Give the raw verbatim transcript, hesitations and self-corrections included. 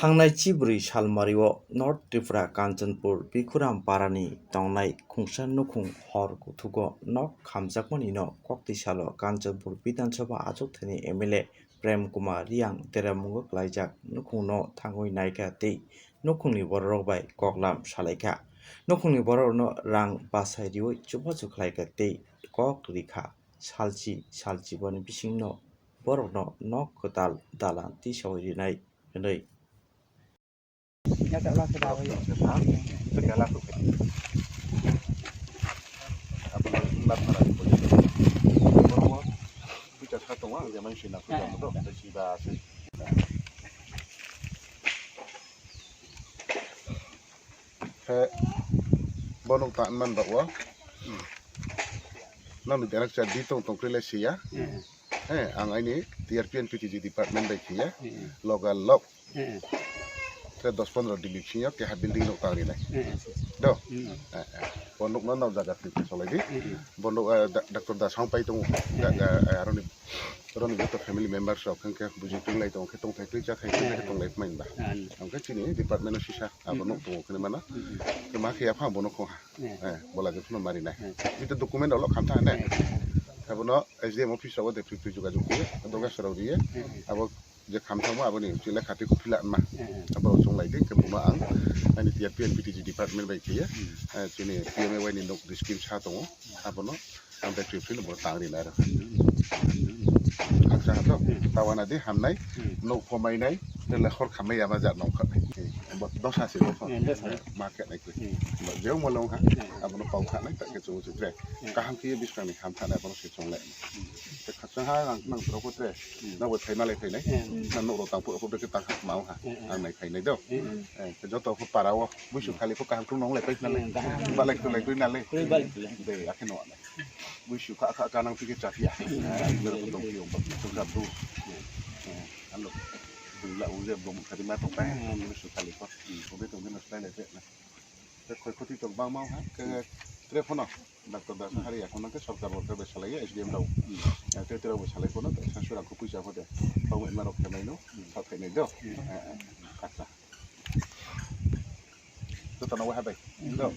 Thangnai chibrwi salmario North Tripura Kanchanpur Bikhuram parani tongnai khungsa nukhung hor kuthugo nok khamjakmani no koktwi salo Kanchanpur Bidhan Sabha achukthani M L A Prem Kumar Riang deramungo klaijak nukhungno thangwi naikha tei nukhungni bororok bai koklam salaikha. Nukhungni bororokno rang bachai riwi chubachu khlaikha tei kok rikha, salchi salchiboni bisingno borokno nok kwtal dalan tisawi rinai hwnwi. Khe bonok ta man ba o. Nang ni derak cha di tong tong kri le siya. He, ang aini T R P and P T G department bai khiya. Local lok. Tre dos pondro dili khiya keha building nok tang ri nai. Do. Bonok no nau jaga twi solai di. Bonok, eh, da-, Doctor Da Song pai tong. Jaga, eh, aroni, aroni joto family members rok hwnkhe buji tong lai tong khe tong thai twi cha khai twi khe tong lai mai ba. Hwnkhe chini department o sisa abo nok tong khe mana. Khe ma khiya pha bonok kho ha. Eh, bola je phano mari nai. Ito document olo khamtha ne. Abono S D M office rogo de free free jogajog khe, doga sorok riye. Abo je khamtha mo aboni chile khati ko phila ma. Abo chong lai de ke buno ang ani T R P and P T G department bai khiye. Eh, chini P M A Y ni nok diskim sa tongo. Abono ang bai free free no bo tang ri nai ro. Aksa hato tawana di hamnai nok phomai nai. Tele hor khamai ama jat nong kha. Bo dosa se bo kha. Ma khe nai kwi. Bo jeo mo long ha. Abono pau kha nai ta ke chung chu tre. Kaham khe biskang ni ham kha nai abono se chung le. Te kha cha ha nang nang bro ko tre. Na bo thai ma le thai nai. Na no ro tang pho pho ke ta kha ma ha. Ang nai thai nai do. Eh, joto pho para o. Buisu khali pho kaham khe nong le pai na le. Ba le khe le kwi na le. De akhe no. Buisu kha kha kanang tike chapia. Nero ko tong pio ba tong ka du. Alo. Dula uje bom khadi ma tong pa. Buisu khali ko. Obe tong na style te na. Te khoi khoti tong bang ma ha. Ke tre phono. Doctor da hari ya kono ke sorkar worker be salai S D M rao. Te tre be salai kono te sasura ko puisa ko de. Pau ma rok khe nai no. Sa khe nai do. Kata. Jotono waha bai. Do.